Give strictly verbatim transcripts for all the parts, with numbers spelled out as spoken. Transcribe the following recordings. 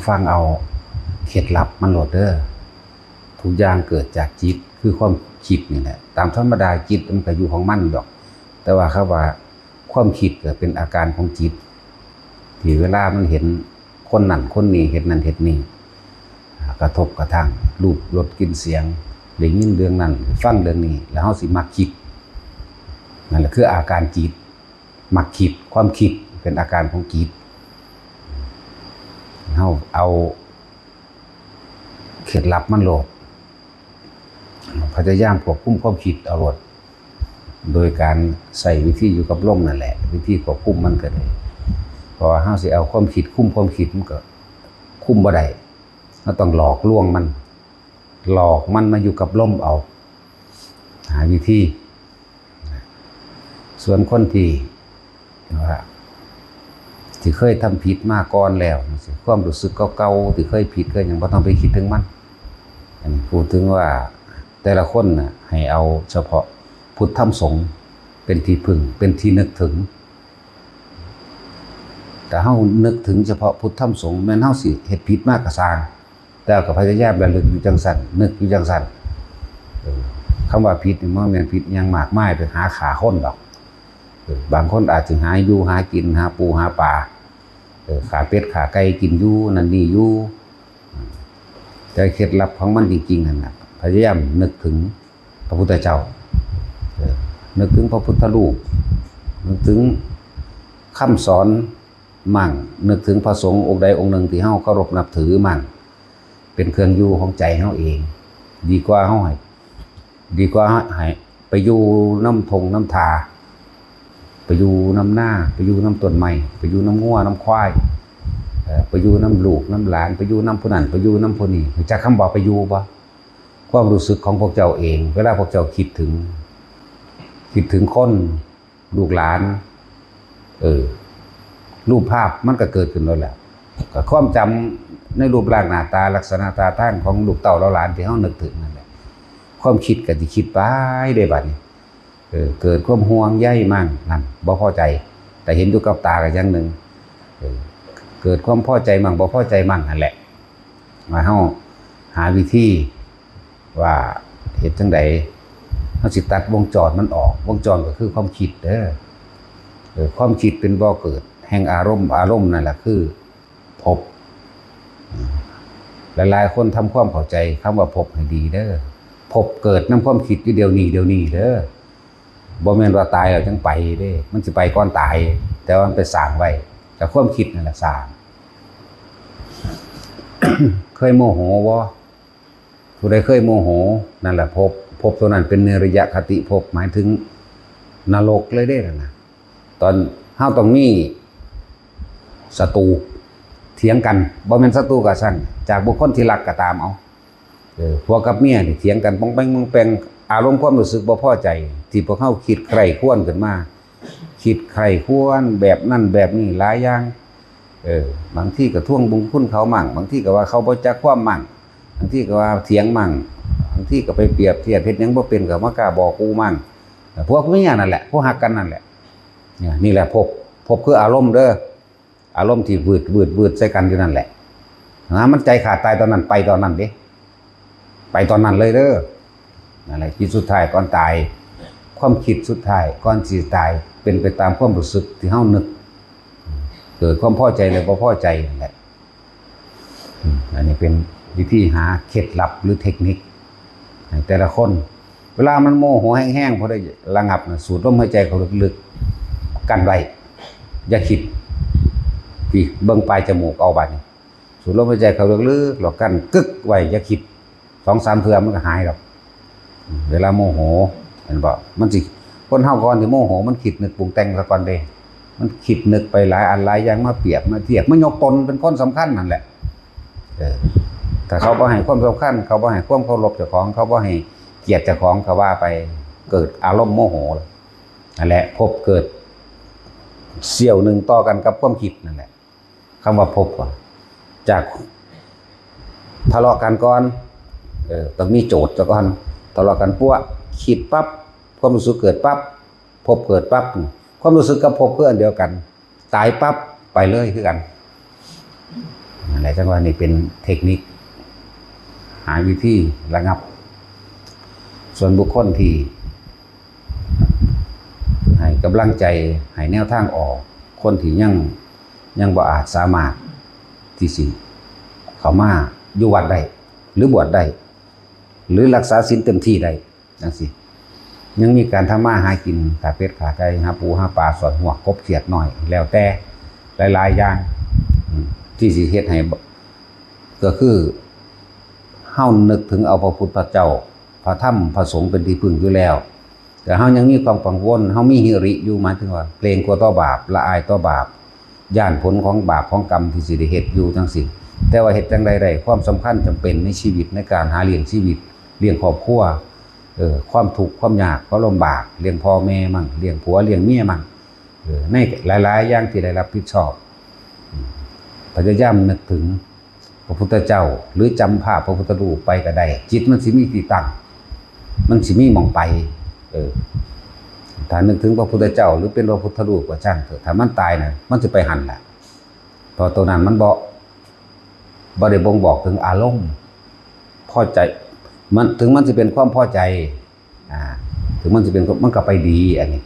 ฟังเอาเคล็ดลับมันโลดเด้อ ทุกอย่างเกิดจากจิต คือความคิดนี่แหละ ตามธรรมดาจิตมันก็อยู่ของมันดอก แต่ว่าเขาว่าความคิดก็เป็นอาการของจิต ที่เวลามันเห็นคนนั่นคนนี้ เห็นนั่นเห็นนี่ อ่ากระทบกระทั่ง รูปรสกลิ่นเสียง ได้ยินเรื่องนั้น ฟังเรื่องนี้ แล้วเฮาสิมักคิด นั่นแหละคืออาการจิต มักคิด ความคิดเป็นอาการของจิต เฮาเอาเคล็ดลับมันโลด พยายามควบคุมความคิดเอาโลด โดยการใช้วิธีอยู่กับลมนั่นแหละ วิธีควบคุมมันก็ได้ เพราะว่าเฮาสิเอาความคิดคุมความคิดมันก็คุมบ่ได้ เฮาต้องหลอกลวงมัน หลอกมันมาอยู่กับลมเอา หาวิธี ส่วนคนที่ว่า ที่เคยทำผิดมาก่อนแล้วจั่งซี้ ความรู้สึกเก่าๆ ที่เคยผิดเคยหยัง บ่ต้องไปคิดถึงมัน อันนี้พูดถึงว่าแต่ละคนน่ะ ให้เอาเฉพาะพุทธธรรมสงฆ์เป็นที่พึ่ง เป็นที่นึกถึง แต่เฮานึกถึงเฉพาะพุทธธรรมสงฆ์ แม่นเฮาสิเฮ็ดผิดมาก็ซ่าง แต่ก็พยายามระลึกอยู่จั่งซั้น นึกอยู่จั่งซั้น เออ คำว่าผิดนี่มันบ่แม่นผิดหยังมากมาย ไปหาฆ่าคนดอก เออ บางคนอาจสิหาอยู่หากิน หาปูหาปลา เออ ฆ่าเป็ดฆ่าไก่กินอยู่นั่นนี่อยู่ แต่เคล็ดลับของมันจริงๆนั่นน่ะ พยายามนึกถึงพระพุทธเจ้า เออ นึกถึงพระพุทธรูป นึกถึงคำสอนมั่ง นึกถึงพระสงฆ์องค์ใดองค์หนึ่งที่เฮาเคารพนับถือมั่ง เป็นเครื่องอยู่ของใจเฮาเอง ดีกว่าเฮาให้ ดีกว่าให้ไปอยู่นำท่งนำท่า ไปอยู่นำนา ไปอยู่นำต้นไม้ ไปอยู่นำงัวนำควาย เอ่อ ไปอยู่นำลูกนำหลาน ไปอยู่นำผู้นั้น ไปอยู่นำผู้นี้ รู้จักคำว่าไปอยู่บ่? ความรู้สึกของพวกเจ้าเอง เวลาพวกเจ้าคิดถึง คิดถึงคน ลูกหลาน เออ รูปภาพมันก็เกิดขึ้นแล้วแหละ ก็ความจำในรูปร่างหน้าตา ลักษณะท่าทางของลูกเต้าเหล่าหลานที่เฮานึกถึงนั่นแหละ ความคิดก็สิคิดไปเด้บัดนี้ เออ เกิดความห่วงใยมั่ง นั่น บ่พอใจ แต่เห็นอยู่กับตาก็อย่างหนึ่ง เออ เกิดความพอใจมั่ง บ่พอใจมั่งนั่นแหละ ว่าเฮาหาวิธี ว่าเฮ็ดจั่งใด เฮาสิตัดวงจรมันออก วงจรก็คือความคิดเด้อ เออ ความคิดเป็นบ่อเกิดแห่งอารมณ์ อารมณ์นั่นแหละคือภพ หลายๆคนทำความเข้าใจคำว่าภพให้ดีเด้อ ภพเกิดนำความคิดอยู่เดี๋ยวนี้ เดี๋ยวนี้เด้อ บ่แม่นว่าตายแล้วจั่งไปเด้ มันสิไปก่อนตาย แต่ว่ามันไปสร้างไว้ แต่ความคิดนั่นแหละสร้าง เคยโมโหบ่? ผู้ใดเคยโมโห นั่นแหละภพ ภพตัวนั้นเป็นเนรยคติภพ หมายถึงนรกเลยเด้นั่นน่ะ ตอนเฮาต้องมีศัตรู เถียงกัน บ่แม่นศัตรูก็ซั้น จากบุคคลที่รักก็ตามเอา เออ ผัวกับเมียนี่เถียงกันป้องแป้งป้องแป้ง อารมณ์ความรู้สึกบ่พอใจ ที่พวกเฮาคิดใคร่ครวญขึ้นมา คิดใคร่ครวญแบบนั้นแบบนี้หลายอย่าง เออ บางทีก็ทวงบุญคุณเขามั่ง บางทีก็ว่าเขาบ่จักความมั่ง บางทีก็ว่าเถียงมั่ง บางทีก็ไปเปรียบเทียบ เฮ็ดหยังบ่เป็นก็มากล้าบอกกูมั่ง ผัวกับเมียนั่นแหละ ผู้ฮักกันนั่นแหละ เนี่ย นี่แหละภพ ภพคืออารมณ์เด้อ อารมณ์ที่วืด วืด วืดใส่กันอยู่นั่นแหละ นะ มันใจขาดตายตอนนั้น ไปตอนนั้นเด้ ไปตอนนั้นเลยเด้อ นั่นแหละ จิตสุดท้ายก่อนตาย ความคิดสุดท้ายก่อนสิตาย เป็นไปตามความรู้สึกที่เฮานึก เกิดความพอใจหรือบ่พอใจนั่นแหละ อืม อันนี้เป็นวิธีหาเคล็ดลับหรือเทคนิคให้แต่ละคน เวลามันโมโหแฮงๆ พอได้ระงับนะ สูดลมหายใจเข้าลึกๆ กั้นไว้ อย่าคิด พี่เบิ่งปลายจมูกเอาบัดนี้ สูดลมหายใจเข้าลึกๆ แล้วกั้นกึกไว้ อย่าคิด สองสามเทื่อมันก็หายดอก เวลาโมโห เห็นบ่ มันสิ คนเฮาก่อนสิโมโห มันคิดนึกปรุงแต่งซะก่อนเด้ มันคิดนึกไปหลายอันหลายอย่าง มาเปรียบมาเทียบ มายกตนเป็นคนสำคัญนั่นแหละ เออ ถ้าเขาบ่ให้ความสำคัญ เขาบ่ให้ความเคารพเจ้าของ เขาบ่ให้เกียรติเจ้าของ ก็ว่าไป เกิดอารมณ์โมโห นั่นแหละ ภพเกิดเสี้ยวหนึ่งต่อกันกับความคิดนั่นแหละ คำว่าภพก่อน จากทะเลาะกันก่อน เออ ต้องมีโจทย์ซะก่อน ทะเลาะกันปั๊ว คิดปั๊บ ความรู้สึกเกิดปั๊บ ภพเกิดปั๊บ ความรู้สึกกับภพคืออันเดียวกัน ตายปั๊บ ไปเลยคือกัน หลายจังหวะนี่เป็นเทคนิค หาวิธีระงับ ส่วนบุคคลที่ให้กำลังใจ ให้แนวทางออก คนที่ยังยังบ่อาจสามารถที่สิเข้ามาอยู่วัดได้ หรือบวชได้ หรือรักษาศีลเต็มที่ได้จังซี่ ยังมีการทำมาหากิน ฆ่าเป็ดฆ่าไก่ หาปูหาปลา สอดฮวกกบเขียดน้อย แล้วแต่หลายๆอย่าง อืม ที่สิเฮ็ดให้บ่ ก็คือเฮานึกถึงเอาพระพุทธเจ้า พระธรรม พระสงฆ์เป็นที่พึ่งอยู่แล้ว แต่เฮายังมีความกังวล เฮามีหิริอยู่ หมายถึงว่าเกรงกลัวต่อบาป ละอายต่อบาป ย้านผลของบาปของกรรมที่สิได้เฮ็ดอยู่จังซี้ แต่ว่าเฮ็ดจั่งใดได้ ความสำคัญจำเป็นในชีวิต ในการหาเลี้ยงชีวิต เลี้ยงครอบครัว เออ ความทุกข์ความยากความลำบาก เลี้ยงพ่อแม่มั่ง เลี้ยงผัวเลี้ยงเมียมั่ง เออ ในหลายๆอย่างที่ได้รับผิดชอบ อืม พยายามนึกถึงพระพุทธเจ้า หรือจำภาพพระพุทธรูปไปก็ได้ จิตมันสิมีที่ตั้ง มันสิมีหม่องไป เออ ถ้านึกถึงพระพุทธเจ้า หรือเป็นพระพุทธรูปก็ช่างเถอะ ถ้ามันตายน่ะ มันสิไปหั่นแหละ เพราะตัวนั้นมันบ่ บ่ได้บ่งบอกถึงอารมณ์พอใจ มัน ถึงมันสิเป็นความพอใจ อ่า ถึงมันสิเป็น มันก็ไปดี อันนี้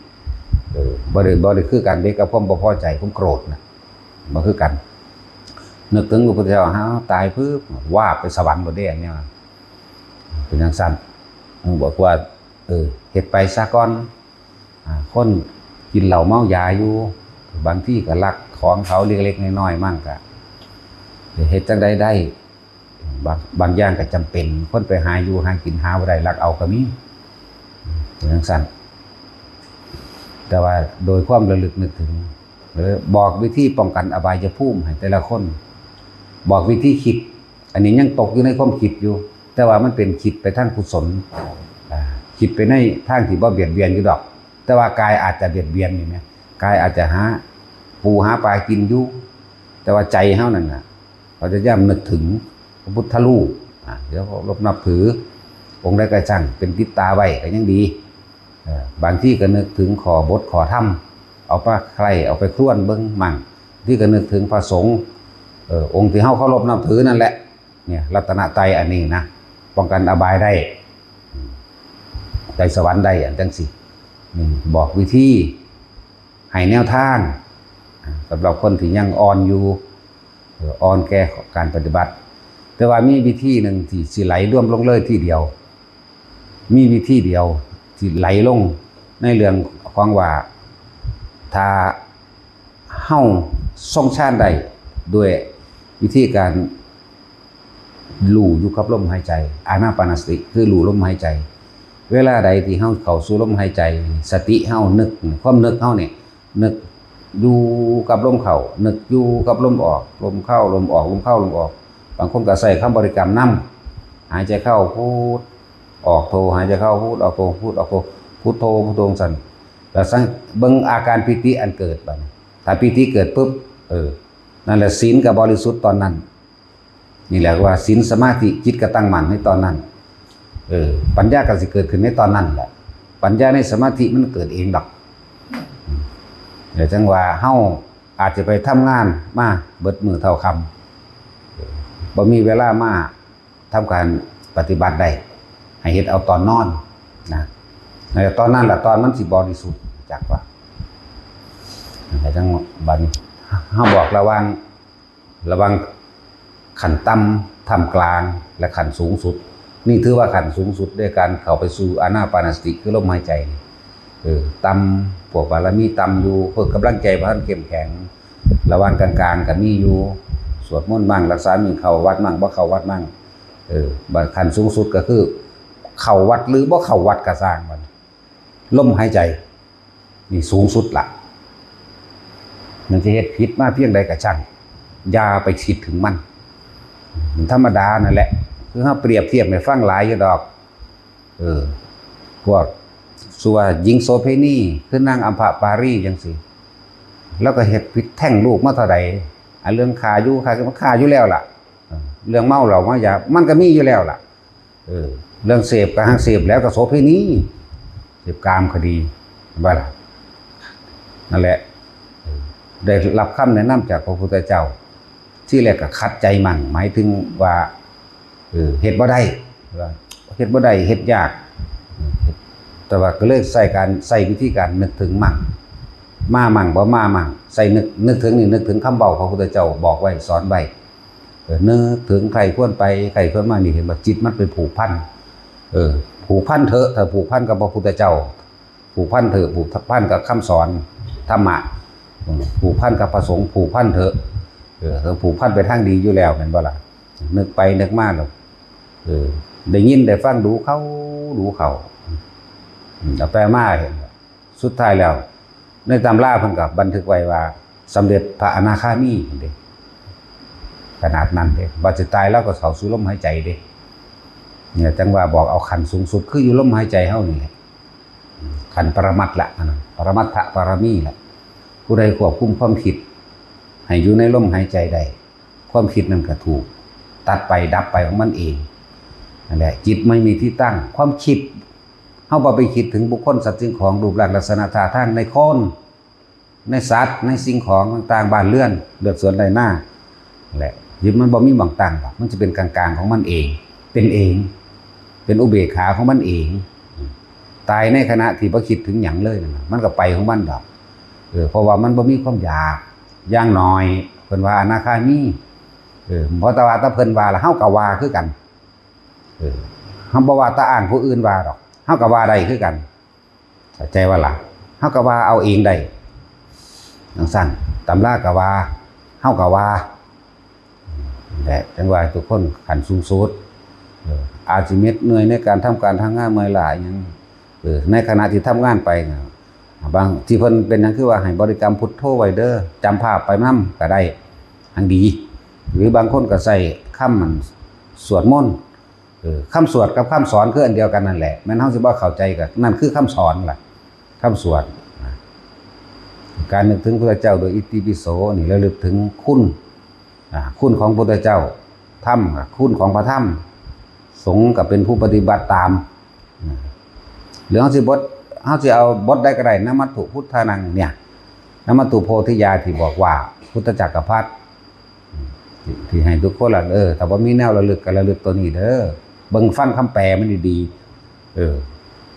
เออ บ่ได้ บ่ได้คือกันเด้กับความบ่พอใจ ความโกรธน่ะ บ่คือกัน นึกถึงพระพุทธเจ้า หาตายปึ๊บ วาบไปสวรรค์โลดเด้ อันเนี้ย เป็นจั่งซั้น เออ บอกว่า เออ เฮ็ดไปซะก่อน อ่า คนกินเหล้าเมายาอยู่ บางทีก็ลักของเขาเล็กๆน้อยๆมั่ง ก็เฮ็ดจั่งใดได้ บาง บางอย่างก็จำเป็น คนไปหาอยู่หากินหาบ่ได้ ลักเอาก็มี เป็นจั่งซั้น แต่ว่าโดยความระลึกนึกถึง หรือบอกวิธีป้องกันอบายภูมิให้แต่ละคน บอกวิธีคิด อันนี้ยังตกอยู่ในความคิดอยู่ แต่ว่ามันเป็นคิดไปทางกุศล อ่า คิดไปในทางที่บ่เบียดเบียนอยู่ดอก แต่ว่ากายอาจจะเบียดเบียนอยู่นะ กายอาจจะหาปูหาปลากินอยู่ แต่ว่าใจเฮานั่นน่ะ พยายามนึกถึงพระพุทธรูป อ่า เดี๋ยวเคารพนับถือ องค์ใดก็ช่าง เป็นติดตาไว้ก็ยังดี เออ บางทีก็นึกถึงข้อบทข้อธรรม เอาไปใคร่ เอาไปครวญเบิ่งมั่ง ที่ก็นึกถึงพระสงฆ์ เออ องค์ที่เฮาเคารพนับถือนั่นแหละ เนี่ย รัตนตรัยอันนี้นะ ป้องกันอบายได้ อืม ไปสวรรค์ได้ อันจั่งซี้ อืม บอกวิธี ให้แนวทาง อ่า สำหรับคนที่ยังอ่อนอยู่ เออ อ่อนแก่การปฏิบัติ แต่ว่ามีวิธีหนึ่งที่สิไหลรวมลงเลยทีเดียว มีวิธีเดียวที่ไหลลงในเรื่องของว่า ถ้าเฮาทรงฌานได้ด้วยวิธีการรู้อยู่กับลมหายใจ อานาปานสติ คือรู้ลมหายใจ เวลาใดที่เฮาเข้าสู่ลมหายใจ สติเฮานึก ความนึกเฮาเนี่ย นึกอยู่กับลมเข้า นึกอยู่กับลมออก ลมเข้า ลมออก ลมเข้า ลมออก บางคนก็ใช้คำบริกรรมนำ หายใจเข้าพุท ออกโท หายใจเข้าพุท ออกโท พุท ออกโท พุทโธ พุทโธ จั่งซั้น แล้วสัง เบิ่งอาการปีติอันเกิดบัดนี้ ถ้าปีติเกิดปุ๊บ เออ นั่นแหละศีลก็บริสุทธิ์ตอนนั้น นี่แหละว่าศีลสมาธิจิตก็ตั้งมั่นในตอนนั้น เออ ปัญญาก็สิเกิดขึ้นในตอนนั้นแหละ ปัญญาในสมาธิมันเกิดเองดอก อืม เดี๋ยวจั่งว่าเฮาอาจจะไปทำงานมาเบิดมื้อเท่าค่ำ เออ บ่มีเวลามาทำการปฏิบัติได้ ให้เฮ็ดเอาตอนนอนนะ แล้วตอนนั้นล่ะ ตอนมันสิบริสุทธิ์ จักว่า แล้วจั่งบัดนี้ เฮาบอกระหว่าง ระหว่างขั้นต่ำ ท่ามกลาง และขั้นสูงสุด นี่ถือว่าขั้นสูงสุดด้วยการเข้าไปสู่อานาปานสติ คือลมหายใจนี่ เออ ต่ำ พวกบารมีต่ำอยู่ เพิ่งกำลังใจบ่ทันเข้มแข็ง ระหว่างกลางๆก็มีอยู่ สวดมนต์มั่ง รักษาศีล เข้าวัดมั่ง บ่เข้าวัดมั่ง เออ บัดขั้นสูงสุดก็คือ เข้าวัดหรือบ่เข้าวัดก็ซ่างมัน ลมหายใจ นี่สูงสุดละ มันจะเฮ็ดผิดมาเพียงใดก็ช่าง อย่าไปคิดถึงมัน มันธรรมดานั่นแหละ คือเฮาเปรียบเทียบให้ฟังหลายอยู่ดอก เออ พวก สัวหญิงโสเภณี คือนางอัมพปารีจั่งซี้ แล้วก็เฮ็ดผิดแท้งลูกมาเท่าใด อันเรื่องฆ่าอยู่ ฆ่า ฆ่าอยู่แล้วล่ะ เออ เรื่องเมาเหล้าเมายา มันก็มีอยู่แล้วล่ะ เออ เรื่องเสพก็หาเสพแล้ว ก็โสเภณี เสพกามก็ดี เห็นบ่ล่ะ นั่นแหละ เออ ได้รับคำแนะนำจากพระพุทธเจ้า ที่แรกก็ขัดใจมั่ง หมายถึงว่า เออ เฮ็ดบ่ได้ ว่าเฮ็ดบ่ได้ เฮ็ดยาก แต่ว่าก็เลยใส่การ ใส่วิธีการนึกถึงมั่ง มามั่งบ่มามั่ง ใส่นึก นึกถึงนี่ นึกถึงคำเว้าพระพุทธเจ้าบอกไว้ สอนไว้ เออ นึกถึงใคร่ครวญไป ใคร่ครวญมา นี่เห็นว่าจิตมันไปผูกพัน เออ ผูกพันเถอะ ถ้าผูกพันกับพระพุทธเจ้า ผูกพันเถอะ ผูกพันกับคำสอนธรรมะ เออ ผูกพันกับพระสงฆ์ ผูกพันเถอะ เออ ถ้าผูกพันไปทางดีอยู่แล้ว แม่นบ่ล่ะ นึกไปนึกมาแล้ว เออ ได้ยินได้ฟังดูเข้า ดูเข้า อืม เอาไปมาเห็น สุดท้ายแล้ว ในตำราเพิ่นก็บันทึกไว้ว่า สำเร็จพระอนาคามีเด้ ขนาดนั้นเด้ ว่าสิตายแล้วก็เข้าสู่ลมหายใจเด้ เนี่ย จังว่าบอกเอาขั้นสูงสุดคืออยู่ลมหายใจเฮานี่แหละ ขั้นปรมัตถ์ละ อันนั้น ปรมัตถปารมีละ ผู้ใดควบคุมความคิด ให้อยู่ในลมหายใจได้ ความคิดนั่นก็ถูกตัดไปดับไปของมันเอง นั่นแหละ จิตไม่มีที่ตั้ง ความคิด เฮาบ่ไปคิดถึงบุคคลสัตว์สิ่งของ รูปร่างลักษณะท่าทาง ในคน ในสัตว์ ในสิ่งของต่างๆ บ้านเรือน เฮือนสวนไร่นา แหละ จิตมันบ่มีหม่องตั้งหรอก มันจะเป็นกลางๆ ของมันเอง เป็นเอง เป็นอุเบกขาของมันเอง ตายในขณะที่บ่คิดถึงหยังเลยนั่นน่ะ มันก็ไปของมันดอก เออ เพราะว่ามันบ่มีความอยาก อย่างน้อย เพิ่นว่าอนาคามี เออ เพราะแต่ว่าแต่เพิ่นว่าแล้ว เฮาก็ว่าคือกัน เออ เฮาบ่ว่าแต่อ้างผู้อื่นว่าดอก เฮาก็ว่าได้คือกัน เข้าใจว่าล่ะ เฮาก็ว่าเอาเองได้ จังซั่น ตำราก็ว่า เฮาก็ว่า แหละ จังว่าทุกคนขั้นสูงสุด เออ อาจสิเหน็ดเหนื่อยในการทำการทำงาน เมื่อยล้าอิหยัง เออ ในขณะที่ทำงานไปน่ะ บางที่เพิ่นเป็นหยังคือว่าให้บริกรรมพุทโธไว้เด้อ จำภาพไปนำก็ได้ หังดี หรือบางคนก็ใช้คำมันสวดมนต์ เออ คำสวดกับคำสอนคืออันเดียวกันนั่นแหละ แม้นเฮาสิบ่เข้าใจก็ นั่นคือคำสอนล่ะ คำสวดนะ การนึกถึงพระเจ้าโดยอิติปิโสนี่ ระลึกถึงคุณ อ่า คุณของพระพุทธเจ้า ธรรม อ่า คุณของพระธรรม สงฆ์ก็เป็นผู้ปฏิบัติตาม อ่า หรือเฮาสิบท เฮาสิเอาบทใดก็ได้ นมัตถุพุทธานัง เนี่ย นมัตถุโพธิยาที่บอกว่า พุทธจักรพรรดิ ที่ ที่ให้ทุกคนละ เออ ถ้าบ่มีแนวระลึกก็ระลึกตัวนี้เด้อ เบิ่งฟังคำแปลมันดีๆ เออ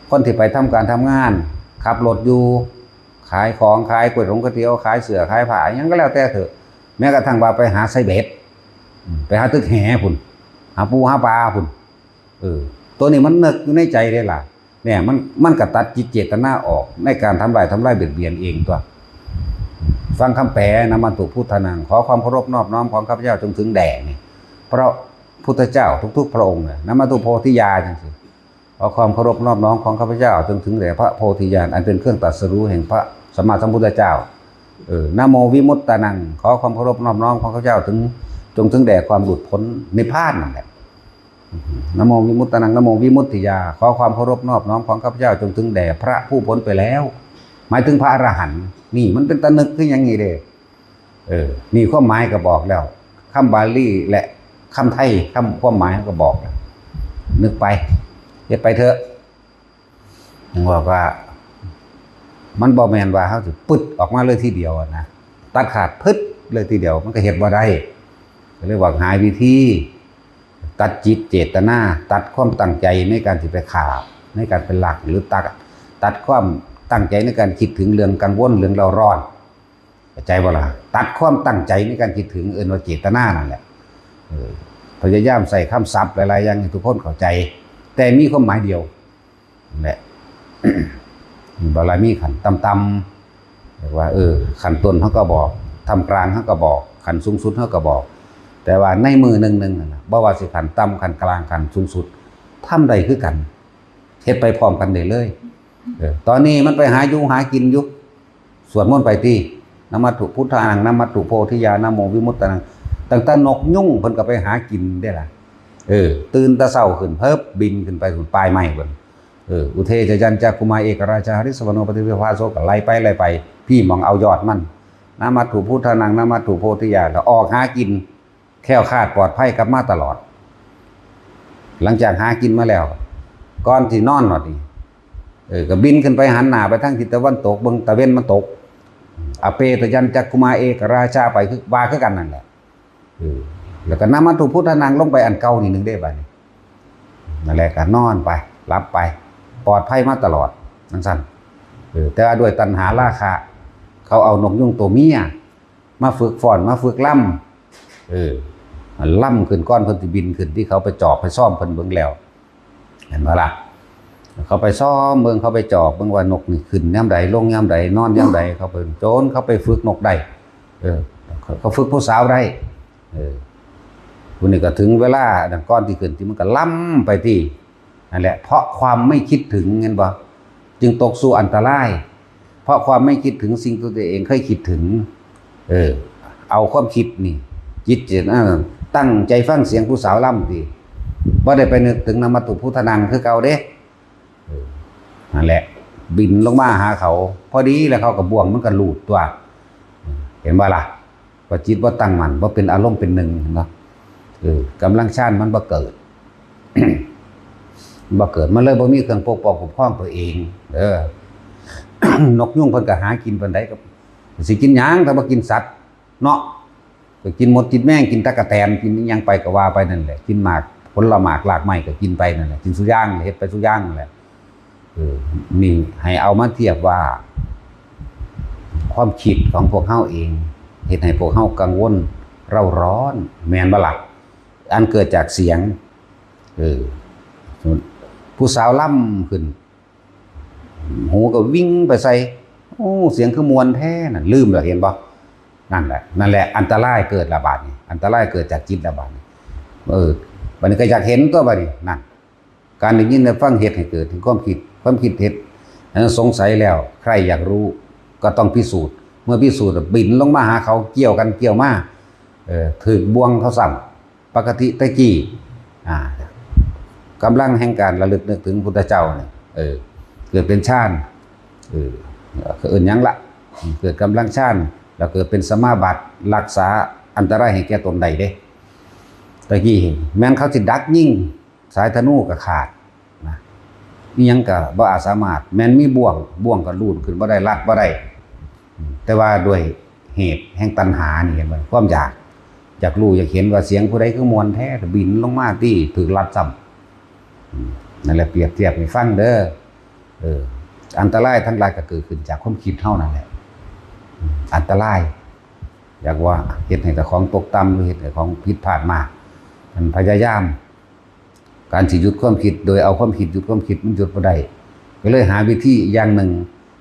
คนที่ไปทำการทำงาน ขับรถอยู่ ขายของ ขายก๋วยตงก๋วยเตี๋ยว ขายเสื้อ ขายผ้า หยังก็แล้วแต่เถอะ แม้กระทั่งว่าไปหาไซเบส อืม ไปหาตึกแหพุ้น หาปูหาปลาพุ้น เออ ตัวนี้มันนึกอยู่ในใจเลยล่ะ เนี่ย มัน มันก็ตัดจิตเจตนาออกในการทำลาย ทำลายเบียดเบียนเองตัว ฟังคำแปล นมัตถุพุทธานัง ขอความเคารพนอบน้อมของข้าพเจ้าจงถึงแด่นี่ พระพุทธเจ้าทุกๆ พระองค์เนี่ย นมัตถุโพธิยาจังซี่ ขอความเคารพนอบน้อมของข้าพเจ้าจงถึงแด่พระโพธิญาณ อันเป็นเครื่องตรัสรู้แห่งพระสัมมาสัมพุทธเจ้า เออ นะโมวิมุตตานัง ขอความเคารพนอบน้อมของข้าพเจ้าถึง จงถึงแด่ความหลุดพ้นนิพพานนั่นแหละ นะโมวิมุตตานัง นะโมวิมุตติยา ขอความเคารพนอบน้อมของข้าพเจ้าจงถึงแด่พระผู้พ้นไปแล้ว หมายถึงพระอรหันต์ นี่มันเป็นตานึกคือหยังนี่เด้ เออ นี่ความหมายก็บอกแล้ว คำบาลีและคำไทย คำ ความหมายก็บอกแล้ว นึกไป เฮ็ดไปเถอะ ยังบอกว่า มันบ่แม่นว่าเฮาสิปึ๊ดออกมาเลยทีเดียวอะนะ ตัดขาดปึ๊ดเลยทีเดียว มันก็เฮ็ดบ่ได้ ก็เลยบอกหาวิธี ตัดจิตเจตนา ตัดความตั้งใจในการสิไปฆ่า ในการไปลัก หรือตัด ตัดความตั้งใจในการคิดถึงเรื่องกังวล เรื่องเร่าร้อน เข้าใจบ่ล่ะ ตัดความตั้งใจในการคิดถึง เอิ้นว่าเจตนานั่นแหละ เออ พยายามใส่คำศัพท์หลายๆ อย่างให้ทุกคนเข้าใจ แต่มีความหมายเดียวนั่นแหละ บารมีขั้นต่ำๆ เรียกว่า เออ ขั้นต้นเฮาก็บอก ท่ามกลางเฮาก็บอก ขั้นสูงสุดเฮาก็บอก แต่ว่าในมื้อหนึ่งๆ นั่นน่ะ บ่ว่าสิขั้นต่ำ ขั้นกลาง ขั้นสูงสุด ทำได้คือกัน เฮ็ดไปพร้อมกันได้เลย เออ ตอนนี้มันไปหาอยู่หากินอยู่ สวดมนต์ไปติ นมัตถุพุทธานัง นมัตถุโพธิยา นะโมวิมุตตานัง ตั้งแต่นกยุงเพิ่นก็ไปหากินเด้ล่ะ เออ ตื่นแต่เช้าขึ้น เพิบ บินขึ้นไปพุ้น ปลายไม้พุ้น เออ อุเทชะยัญจักขุมา เอกราชา หริสสะวะโน ปะทิภาโส ก็ไล่ไปไล่ไป พี้หม่องเอายอดมัน นมัตถุพุทธานัง นมัตถุโพธิยา แล้วออกหากิน แคล้วคลาดปลอดภัยกลับมาตลอด หลังจากหากินมาแล้ว ก่อนสินอนบัดนี้ เออ ก็บินขึ้นไปหันหน้าไปทางทิศตะวันตก เบิ่งตะเว็นมันตก อเปตะยัญจักขุมา เอกราชา ไปคือ ว่าคือกันนั่นแหละ เออ แล้วก็นมัตถุพุทธานังลงไปอันเก่านี่หนึ่งได้บัดนี้ นั่นแหละก็นอนไป หลับไป ปลอดภัยมาตลอดจั่งซั้น เออ แต่ว่าด้วยตัณหาราคะ เขาเอานกยูงตัวเมียมาฝึกฟ้อน มาฝึกลำ เออ ลำขึ้นก่อนเพิ่นสิบินขึ้น ที่เขาไปจอบไปซ่อมเพิ่นเบิ่งแล้ว เห็นบ่ล่ะ เขาไปซ่อมเบิ่ง เขาไปจอบเบิ่งว่านกนี่ขึ้นยามใด ลงยามใด นอนยามใด เขาไป โจนเขาไปฝึกนกได้ เออ เขาฝึกผู้สาวได้ เออ ผู้นี้ก็ถึงเวลาดังก่อนที่ขึ้นที่มันก็ลำไปที่ นั่นแหละ เพราะความไม่คิดถึง เห็นบ่ จึงตกสู่อันตราย เพราะความไม่คิดถึงสิ่งที่ตัวเองเคยคิดถึง เออ เอาความคิดนี่ จิตเจตนาตั้งใจฟังเสียงผู้สาวลำติ บ่ได้ไปนึกถึงนมัตถุพุทธานังคือเก่าเด้ เออ นั่นแหละ บินลงมาหาเขา พอดีแล้วเขาก็บ่วงมันก็หลุดตัว เห็นบ่ล่ะ ว่าจิตบ่ตั้งมั่น บ่เป็นอารมณ์เป็นหนึ่งเนาะ เออ กำลังฌานมันบ่เกิด บ่เกิด มันเลยบ่มีเครื่องปกป้องคุ้มครองตัวเอง เออ นกยูงเพิ่นก็หากินปานใดก็ สิกินหยังถ้าบ่กินสัตว์เนาะ ก็กินมดกินแมง กินตั๊กแตน กินอิหยังไปก็ว่าไปนั่นแหละ กินหมากผลหมากรากไม้ก็กินไปนั่นแหละ กินซุอย่าง เฮ็ดไปซุอย่างนั่นแหละ เออ นี่ให้เอามาเทียบว่า ความคิดของพวกเฮาเอง เฮ็ดให้พวกเฮากังวลเร่าร้อน แม่นบ่ล่ะ อันเกิดจากเสียง เออ ผู้สาวลำขึ้น หูก็วิ่งไปใส่ โอ้ เสียงคือม่วนแท้นั่น ลืมแล้ว เห็นบ่ นั่นแหละ นั่นแหละ อันตรายเกิดละบาดนี้ อันตรายเกิดจากจิตละบาดนี้ เออ บัดนี้ก็อยากเห็นตัวบัดนี้ นั่น การได้ยินได้ฟังเฮ็ดให้เกิดถึงความคิด ความคิดเฮ็ดให้สงสัยแล้ว ใครอยากรู้ ก็ต้องพิสูจน์ เมื่อพิสูจน์แล้วบินลงมาหาเขา เกี่ยวกันเกี่ยวมา เออ ถืกบ่วงเขาซ้ำ ปกติแต่กี้ อ่า กำลังแห่งการระลึกนึกถึงพุทธเจ้าเนี่ย เออ เกิดเป็นฌาน เออ ก็เอิ้นหยังละ เกิดกำลังฌาน แล้วเกิดเป็นสมาบัติ รักษาอันตรายให้แก่ตนได้เด้ แต่กี้แม่นเขาสิดักยิง สายธนูก็ขาดนะ อิหยังก็บ่อาจสามารถ แม่นมีบ่วง บ่วงก็ลูนขึ้นบ่ได้ รัดบ่ได้ อืม แต่ว่าด้วยเหตุแห่งตัณหานี่ เห็นบ่ ความอยาก อยากรู้อยากเห็นว่าเสียงผู้ใดคือม่วนแท้ บินลงมาตี้ ถืกรัดซ้ำ อืม นั่นแหละ เปรียบเทียบให้ฟังเด้อ เออ อันตรายทั้งหลายก็เกิดขึ้นจากความคิดเฮานั่นแหละ อืม อันตราย อยากว่าเฮ็ดให้เจ้าของตกต่ำ หรือเฮ็ดให้ของผิดพลาดมาก มันพยายาม การสิหยุดความคิดโดยเอาความคิดหยุดความคิดมันหยุดบ่ได้ ก็เลยหาวิธีอย่างหนึ่ง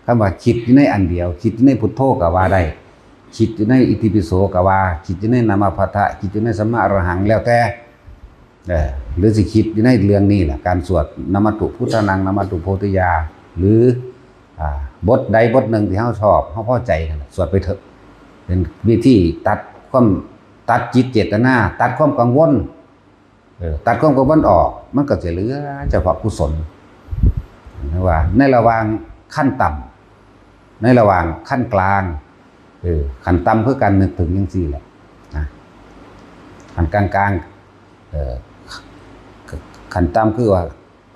คำว่าคิดอยู่ในอันเดียว คิดอยู่ในพุทโธก็ว่าได้ คิดอยู่ในอิติปิโสก็ว่า คิดอยู่ในนามะพัทธะ คิดอยู่ในสัมมาอรหัง แล้วแต่ เออ หรือสิคิดอยู่ในเรื่องนี้แหละ การสวดนมัตถุพุทธานัง นมัตถุโพธิยา หรือ อ่า บทใดบทหนึ่งที่เฮาชอบ เฮาพอใจนั่นแหละ สวดไปเถอะ เป็นวิธีตัดความ ตัดจิตเจตนา ตัดความกังวล เออ ตัดความกังวลออก มันก็จะเหลือเฉพาะกุศล เรียกว่าในระหว่างขั้นต่ำ ในระหว่างขั้นกลาง เออ ขั้นต่ำคือการนึกถึงจั่งซี้แหละ นะ ขั้นกลางๆ เออ ขั้นต่ำคือว่า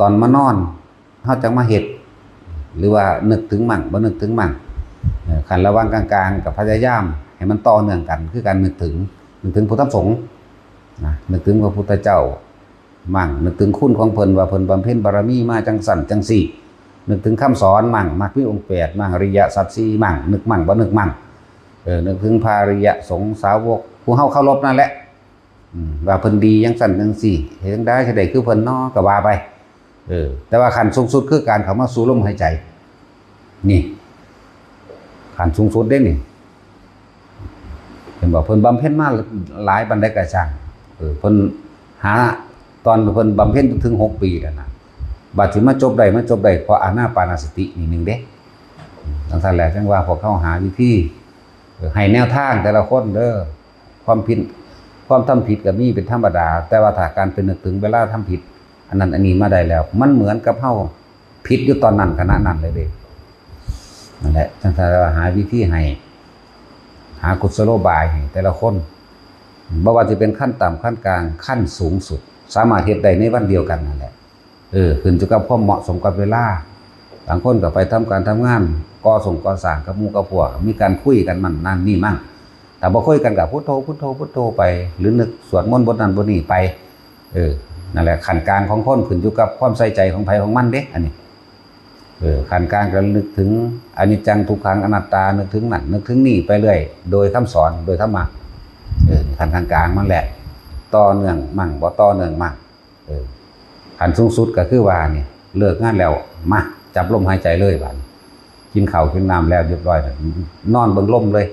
ตอนมานอน เฮาจั่งมาเฮ็ด หรือว่านึกถึงมั่ง บ่นึกถึงมั่ง เออ ขั้นระหว่างกลางๆ ก็พยายามให้มันต่อเนื่องกัน คือการนึกถึง นึกถึงพุทธสงฆ์ นะ นึกถึงพระพุทธเจ้ามั่ง นึกถึงคุณของเพิ่นว่าเพิ่นบำเพ็ญบารมีมาจั่งซั้นจั่งซี้ นึกถึงคำสอนมั่ง มรรคมีองค์แปดมั่ง อริยสัจสี่มั่ง นึกมั่งบ่นึกมั่ง เออ นึกถึงพระอริยสงฆ์สาวก ผู้เฮาเคารพนั่นแหละ อืม ว่าเพิ่นดีจั่งซั้นจั่งซี้ เฮ็ดจั่งใด๋สิได้คือเพิ่นน้อ ก็ว่าไป เออ แต่ว่าขั้นสูงสุดคือการเข้ามาสู่ลมหายใจ นี่ ขั้นสูงสุดเด้นี่ เห็นบ่ เพิ่นบำเพ็ญมาหลายปานใดก็ช่าง เออ เพิ่นหา ตอนเพิ่นบำเพ็ญถึงหกปีนั่นน่ะ บัดสิมาจบได้ มาจบได้เพราะอานาปานสตินี่หนึ่งเด้ จั่งซั้นแหละ จั่งว่าพวกเฮาหาวิธี เออ ให้แนวทางแต่ละคนเด้อ ความผิด ความทำผิดก็มีเป็นธรรมดา แต่ว่าถ้าการไปนึกถึงเวลาทำผิด อันนั้นอันนี้มาได้แล้ว มันเหมือนกับเฮาผิดอยู่ตอนนั้นขณะนั้นเลยเด้ นั่นแหละ จั่งซั้นว่าหาวิธีให้ หากุศโลบายให้แต่ละคน บ่ว่าสิเป็นขั้นต่ำ ขั้นกลาง ขั้นสูงสุด สามารถเฮ็ดได้ในวันเดียวกันนั่นแหละ เออ ขึ้นอยู่กับความเหมาะสมกับเวลา บางคนก็ไปทำการทำงาน ก่อส่งก่อสร้างกับหมู่กับพวก มีการคุยกันมั่นนั่นนี่มั่ง ถ้าบ่คุยกันก็พุทโธพุทโธพุทโธไป หรือนึกสวดมนต์บทนั้นบทนี้ไป เออ นั่นแหละ ขั้นกลางของคนขึ้นอยู่กับความใส่ใจของไผของมันเด้ อันนี้ เออ ขั้นกลางก็นึกถึงอนิจจังทุกขังอนัตตา นึกถึงนั่นนึกถึงนี่ไปเรื่อย โดยคำสอนโดยธรรมะ เออ ขั้นกลางๆมันแหละ ต่อเนื่องมั่งบ่ต่อเนื่องมั่ง เออ ขั้นสูงสุดก็คือว่านี่ เลิกงานแล้ว มาจับลมหายใจเลยบาดนี้ กินข้าวกินน้ำแล้วเรียบร้อยแล้ว นอนเบิ่งลมเลย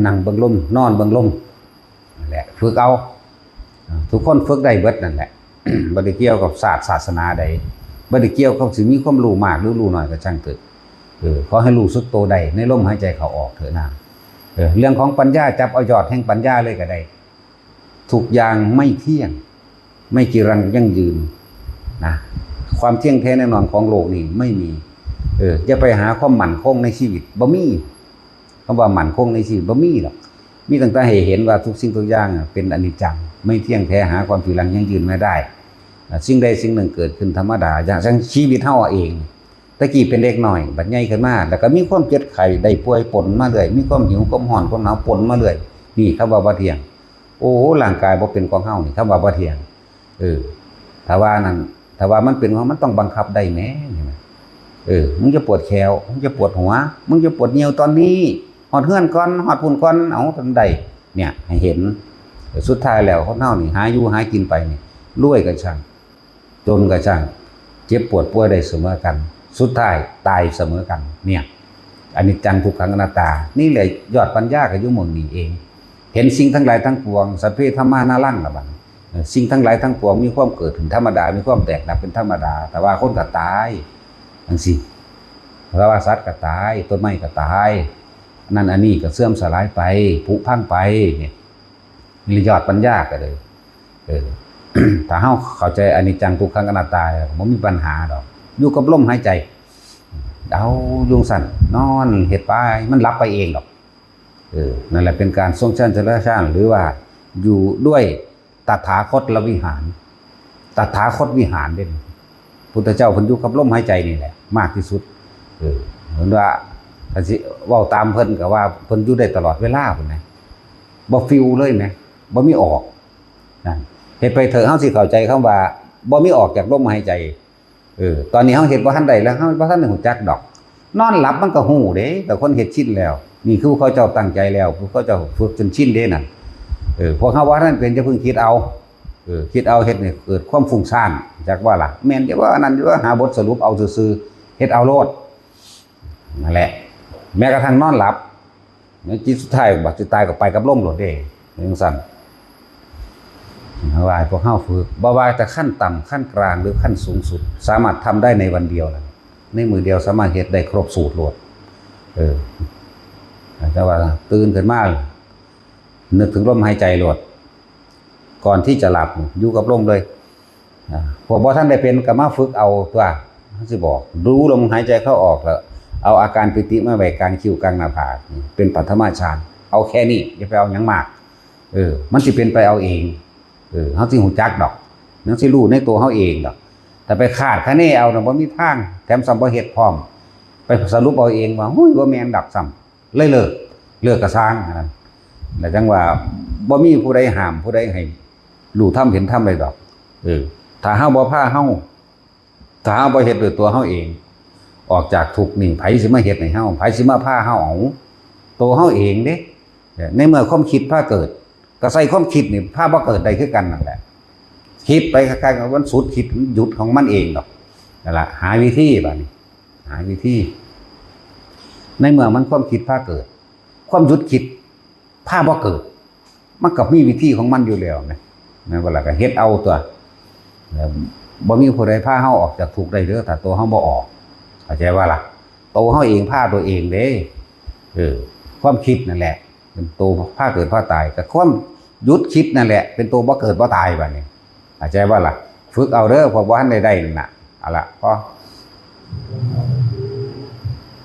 นั่งเบิ่งลม นอนเบิ่งลม นั่นแหละ ฝึกเอา ทุกคนฝึกได้เบิดนั่นแหละ บ่ได้เกี่ยวกับศาสตร์ศาสนาใด บ่ได้เกี่ยวกับสิมีความรู้มากหรือรู้น้อยก็ช่างเถอะ เออ ขอให้รู้สึกตัวได้ในลมหายใจเข้าออกเถอะนะ เออ เรื่องของปัญญา จับเอายอดแห่งปัญญาเลยก็ได้ ทุกอย่างไม่เที่ยง ไม่จีรังยั่งยืนนะ ความเที่ยงแท้แน่นอนของโลกนี่ไม่มี เออ อย่าไปหาความมั่นคงในชีวิต บ่มี คำว่ามั่นคงในชีวิตบ่มีหรอก มีตั้งแต่ให้เห็นว่าทุกสิ่งทุกอย่างอะเป็นอนิจจัง ไม่เที่ยงแท้ หาความจีรังยั่งยืนไม่ได้ อ่ะ สิ่งใดสิ่งหนึ่งเกิดขึ้นธรรมดา อย่างเช่นชีวิตเฮาเอง แต่กี้เป็นเด็กน้อย บัดใหญ่ขึ้นมา แล้วก็มีความเจ็บไข้ได้ป่วยปนมาเรื่อย มีความหิวความร้อนความหนาวปนมาเรื่อย นี่คำว่าบ่เที่ยง โอ้ ร่างกายบ่เป็นของเฮานี่คำว่าบ่เที่ยง เออ ถ้าว่านั่น ถ้าว่ามันเป็นของมันต้องบังคับได้แหม นี่นะ เออ มึงจะปวดแขว มึงจะปวดหัว มึงจะปวดเยี่ยวตอนนี้ ฮอดเฮือนก่อน ฮอดพุ้นก่อน เอาทำได้ เนี่ย ให้เห็น สุดท้ายแล้วคนเฮานี่หาอยู่หากินไปนี่ รวยก็ช่าง จนก็ช่าง เจ็บปวดป่วยได้เสมอกัน สุดท้ายตายเสมอกัน เนี่ย อนิจจังทุกขังอนัตตา นี่แหละยอดปัญญาก็อยู่หม่องนี้เอง เห็นสิ่งทั้งหลายทั้งปวง สัพเพธัมมานารัง ละบัดนี้ เออ สิ่งทั้งหลายทั้งปวงมีความเกิดเป็นธรรมดา มีความแตกดับเป็นธรรมดา แต่ว่าคนก็ตาย จังซี้ แต่ว่าสัตว์ก็ตาย ต้นไม้ก็ตาย อันนั้นอันนี้ก็เสื่อมสลายไป ผุพังไป เนี่ย นี่ยอดปัญญาก็เลย เออ ถ้าเฮาเข้าใจอนิจจังทุกขังอนัตตาแล้ว บ่มีปัญหาดอก อยู่กับลมหายใจ เอาอยู่จั่งซั้น นอนเฮ็ดไป มันหลับไปเองดอก เออ นั่นแหละเป็นการทรงฌานชลฌาน หรือว่าอยู่ด้วยตถาคตวิหาร ตถาคตวิหารเด้ พุทธเจ้าเพิ่นอยู่กับลมหายใจนี่แหละ มากที่สุด เออ เพิ่นว่า ถ้าสิเว้าตามเพิ่นก็ว่าเพิ่นอยู่ได้ตลอดเวลาพุ้นนะ บ่ฟิวเลยแหม บ่มีออก นั่น เฮ็ดไปเถอะ เฮาสิเข้าใจคำว่า บ่มีออกจากลมหายใจ เออ ตอนนี้เฮาเฮ็ดบ่ทันได้แล้ว เฮาบ่ทันได้ฮู้จักดอก นอนหลับมันก็ฮู้เด้ แต่คนเฮ็ดชินแล้ว นี่คือเขาเจ้าตั้งใจแล้ว ผู้เขาเจ้าฝึกจนชินเด้นั่น เออ พวกเฮาบ่ทันเป็น อย่าเพิ่งคิดเอา เออ คิดเอาเฮ็ดให้เกิดความฟุ้งซ่าน จักว่าล่ะ แม่นอยู่ว่าอันนั้นอยู่ว่า หาบทสรุปเอาซื่อๆ เฮ็ดเอาโลด นั่นแหละ แม้กระทั่งนอนหลับ ในจิตสุดท้ายบัดสิตายก็ไปกับลมโลดเด้ จั่งซั้น ว่าให้พวกเฮาฝึก บ่ว่าแต่ขั้นต่ำ ขั้นกลาง หรือขั้นสูงสุด สามารถทำได้ในวันเดียวนะ ในมื้อเดียวสามารถเฮ็ดได้ครบสูตรโลด เออ แต่ว่าตื่นขึ้นมา นึกถึงลมหายใจโลด ก่อนที่จะหลับ อยู่กับลมเลย อ่า พวกบ่ทันได้เป็นก็มาฝึกเอาตั๊ว สิบอก ดูลมหายใจเข้าออกแล้ว เอาอาการปีติมาไว้กลางคิ้วกลางหน้าผาก เป็นปฐมฌาน เอาแค่นี้ อย่าไปเอาหยังมาก เออ มันสิเป็นไปเอาเอง เออ เฮาสิฮู้จักดอก มันสิรู้ในตัวเฮาเองดอก ถ้าไปคาดคะเนเอาน่ะ บ่มีทาง แถมซ้ำบ่เฮ็ดพร้อม ไปสรุปเอาเองว่า "หุ้ย บ่แม่นดอก" ซ้ำ เลยเลิก เลิกก็ซ่างอันนั้น แล้วจั่งว่า บ่มีผู้ใดห้ามผู้ใดให้รู้ธรรมเห็นธรรมได้ดอก เออ ถ้าเฮาบ่พาเฮา ถ้าเฮาบ่เฮ็ดด้วยตัวเฮาเอง ออกจากทุกข์นี่ ไผสิมาเฮ็ดให้เฮา ไผสิมาพาเฮา เอา ตัวเฮาเองเด้ ในเมื่อความคิดพาเกิด ก็ใส่ความคิดนี่พาบ่เกิดได้คือกันนั่นแหละ คิดไปคล้ายๆกับมันสุดคิดหยุดของมันเองดอก นั่นล่ะ หาวิธีบาดนี้ หาวิธี ในเมื่อมันความคิดพาเกิด ความหยุดคิดพาบ่เกิด มันก็มีวิธีของมันอยู่แล้วนะ แม่นบ่ล่ะ ก็เฮ็ดเอาตั๊ว แล้วบ่มีผู้ใดพาเฮาออกจากทุกข์ได้เด้อ ถ้าตัวเฮาบ่ออก เข้าใจบ่ล่ะ ตัวเฮาเองพาตัวเองเด้ เออ ความคิดนั่นแหละ เป็นตัวพาเกิดพาตาย กับความหยุดคิดนั่นแหละ เป็นตัวบ่เกิดบ่ตายบาดนี้ เข้าใจบ่ล่ะ ฝึกเอาเด้อ พวกบ่ทันได้ได้นั่นน่ะ เอาล่ะ พอ